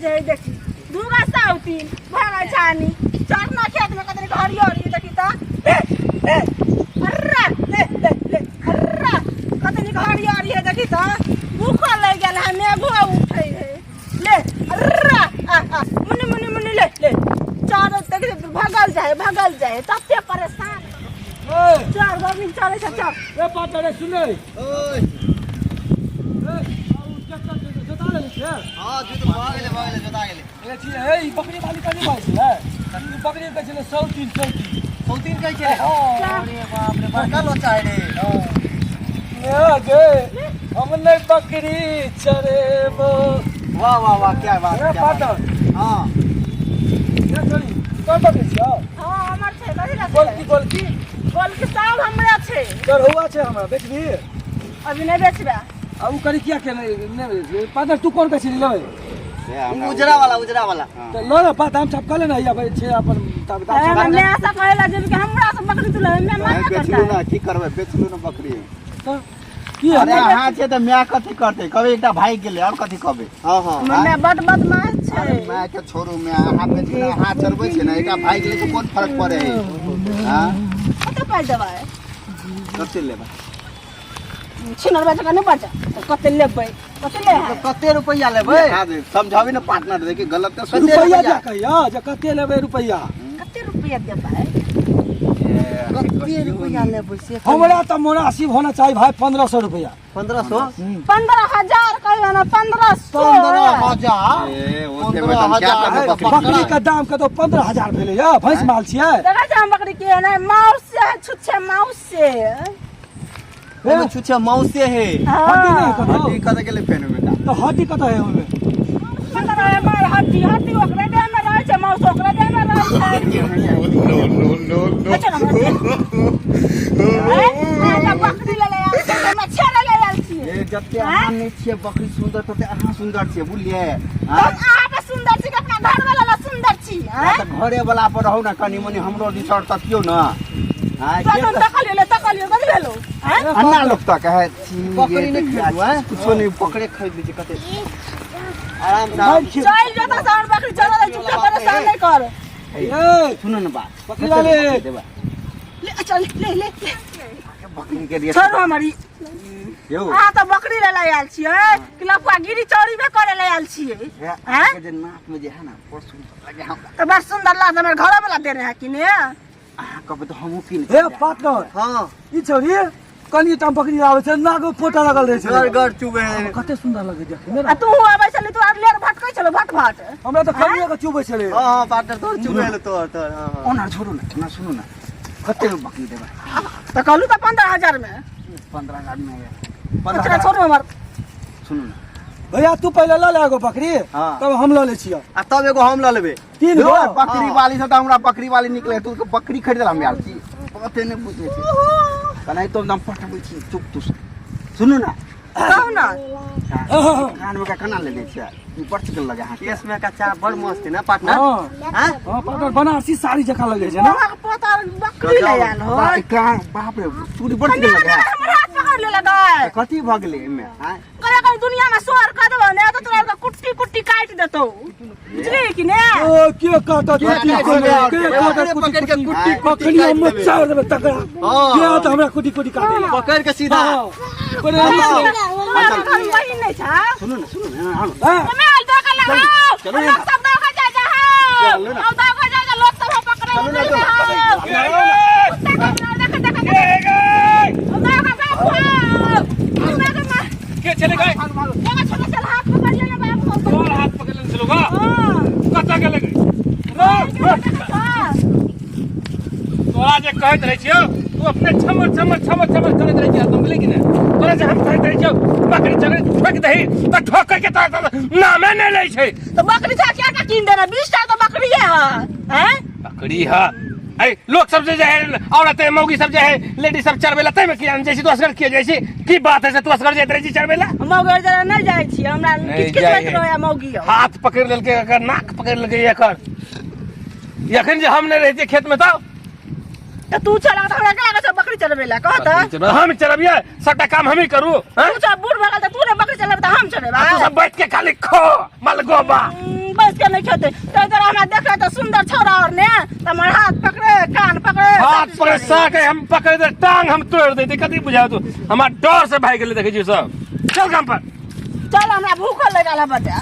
जाए देखी दूगा साउतीन भरा छानी चरना खेत में कतरी हरियर देखी त ए ए अर्रा ले ले ले अर्रा कतनी हरियर है देखी त भूखो लग गेल है मेघो उठे है ले अर्रा आ आ मुन्नी मुन्नी मुन्नी ले ले चर देख भगल जाए भगल जाए तते परेशान ए चर बबिन चले छ चर ए पाटा रे सुने ओए ए उ ट्रैक्टर के जोता लेने छियै हां जुत भऽ गेलै भऽ गेलै जोता गेलै ए छी ए ई बकरी वाली कनी भाई छै ई बकरी कहै छलै 103 103 सौतीन कहै छै हां अरे बाप रे बड़का लोचा है रे ने गे हम नै बकरी चरेबो वाह वाह वाह क्या बात ए क्या बात पाटा हां ए छोरी कोन बकरी छियौ हां हमर छै कथी लए गोलकी गोलकी गोलकी सब हमरा छै चढ़ौआ छै हमरा बेचबी अभी नहि बेचबै आ उ करी किया के नहि नहि बेचबी पादर तू कोन कहै छली लेबै उजरा वाला उजरा वाला तऽ लऽ ले दाम छाप कऽ ले ने हैया छै अपन दाम दाम छाप मैं ऐसा कहे ला जब कि हमरा से बकरी तू ले मैं मना करता बेचलू ना की करबै बेचलू ना बकरी तऽ की अरे हेतै? अहाँ छै तऽ माय कथी करतै कहबै एकटा भागि गेलै आओर कथी कहबै हां हां मैं बड बदमाश छै अरे माय के छोड़ू माय अहाँ बेचलू अहाँ चरबै छै ने एकटा भागि गेलै तऽ कोन फरक पड़ै है हाँ कते पाइ देबै कते लेबै छिनर बच्चा नहि बचा तऽ कते लेबै कते ले है कते रुपैया लेबै हाँ, समझाबी ना पार्टनर देखी गलत तऽ कते रुपैआ रुपैआ? दे कहिया जे कते लेबै रुपैआ कते रुपैआ देबै कते रुपैया लेबै से हमरा तऽ मुनासिब होना चाही भाई 1500 रुपैआ 1500 15,000 कहियो ना 1500 15000 ए, ओते में हम क्या करबै बकरी? बकरी के दाम कतौ 15,000 भेलै या भैंस माल छियै देखै छै हम बकरी के नहि माउस से है छुच्छे माउस से ओमे छुछे मौसे है हड्डी नहि कतौ हड्डी कतऽ गेलै फेर ओहिमे का? तऽ हड्डी कतऽ है ओहिमे मतलब हमर हड्डी हड्डी ओकरे देह में रहै छै माउस ओकरे देह में रहै छै No, no, no, no. अच्छा ना, ए, तऽ बकरी ले ले आयल छियै, तऽ छेड़े ले आयल छियै ए, जते अहाँ नहि छियै बकरी सुन्दर तते अहाँ सुन्दर छियै बुझलियै तऽ हाँ? अहाँ सुन्दर छी कि अपना घर वाला ला सुन्दर छी आँय? तऽ घरे वाला पर रहू ने कनि मनि हमरो दिस आओर तकियौ ने आँय, के तखन तकलियो ले तकलियो कथी भेलो आँय? अन्ना लोक तऽ कहै छी बकरी नहि खरीदू आँय? कुछो नहि बकरे खरीद लै छी कते आराम से आराम से। चलि जेतौ से हमर बकरी चल दे चुपचाप परेशान नहि कर ए सुनू ने बात बकरी वाले। देबै। ले चल ले ले ले। बकरी के लिए छोड़ू हमर ई यौ अहाँ तऽ बकरी लै लए आयल छियै कि लफुआ गिरी चोरीबे करे लए आयल छियै आँय? के जे नाक में जे है ना बड़ सुन्दर लगे हमरा तऽ बड़ सुन्दर लागत हमर घरो वाला देने है कि ने अहाँ कहबै तऽ हमहूँ कीन हे पार्टनर हां ई छौरी कनि टा बकरी आबै छै नाक में फोटा लगल रहै छै घर घर चुबे है कते सुन्दर लगै देखै मे आ तू आबै छली तू आर लेर भटकै छलो भट भट हमरा तऽ कनिए के चुबै छलै हां हां पार्टनर तोर चुबे है तोर तोर हां हां ओना छोड़ू ने ओना सुनू ने कते में बकरी देबै तऽ कहलू तऽ 15,000 में 15,000 में अच्छा छोड़ू हमर सुनू ने भैया तू पहिले लऽ ले एगो बकरी हाँ। तब हम लऽ लै छियौ आ तब एगो हम लऽ लेबै तीन यौ, गो बकरी वाली से तऽ हमरा बकरी वाली निकले तू तऽ बकरी खरीद हम आयल छी पते नहि बुझै छै कनाहि तो एकदम पटबै छी चुप तू सुनू ने कहू ना कान में का केना लेने छियै ई बड़ चिकन लगे अहाँके केस में का चाह बड़ मस्त है ना पार्टनर हाँ हाँ हाँ पार्टनर बनारसी साड़ी जकाँ लगै छै ने तोहर पोता बकरी ले आयल हो बा- कान बाप रे चूड़ी बड़ चिकन लगे कन्या हमर हाथ पकड़ लेलक गए कथी भऽ गेलै एहिमे आँय कहियो कहियो दुनिया में सोर कर देबो ने तो तोरा के कुट्टी कुट्टी काटि देतौ बुझली कि ने ओ के काटत के कुटी काटत? कुटी के काटत पकड़ कुटी के कुटी कुट्टी कुट्टी कखनी हम काटि देबै। चार देबै तकरा हाँ। के तऽ हमरा कुटी कुटी काटे पकड़ के सीधा हाँ कोने तोरा के घर में बहिन नहीं छा सुनू ने सुनू ने आउ ने। हाँ हमें आल दो के लगाओ चलू ने। लोग सब दो के जाय जा हो चलू ने। अब दो के जाय जा लोग सब हम पकड़े चलू ने, नहीं चलू। हो कुत्ता के देख देख देख दो के बाबू हो दो के मां के चले गए एगो छोटा सा हाथ पकड़ लेना बाबू हो तोर हाथ पकड़ लेने छलो गा हां कतऽ गेलै गए तोरा जे कहैत रहै छियौ तू अपने छमर छमर छमर छमर करैत रहै छियै हरदम बुझली कि नहि तोरा जे हम कहैत रहै छियौ बकरी चकरी ठोकि दही तऽ ठोकै के तोरा नामे नहि लै छै तो बकरी छा क्या का कीन देना 20 टा तो बकरी है हैं बकरी ह ऐ लोग सब जे है औरत है मौगी सब जे है लेडीज सब चरबै ला तैमे किया जाइ छी तू असगर किया जाइ छी की बात है से तू असगर जाइत रहै छी चरबै ला मौगी जरा नहीं जाइ छी हमरा नहि किच किच जाइ होइत है। रहै मौगी हाथ पकड़ि लेलकै एकर नाक पकड़ि लेलकै एकर एखन जे हम नहि रहितियै खेत में तऽ तऽ तू चला तऽ हमरा के लागै छौ बकरी चरबै ला कह तऽ हम चरबियै सबटा काम हमही करू हैं? तू सब बूढ़ भऽ गेल तऽ तू ने बकरी चलेबै तऽ हम चलेबै आ तू सब बैठ के खाली खो मलगोबा के नहीं खेते। तो इधर हमरा देखे तो सुंदर छौड़ा और ने त हमर हाथ पकड़े, कान पकड़े। हाथ पकड़े साके, हम पकड़े दे टांग हम तोड़ देते। कथी बुझाओ तू? हमार डर से भाग गेलै, देखै छी सब। चल काम पर चल, हमरा भूखल लगल है बच्चा।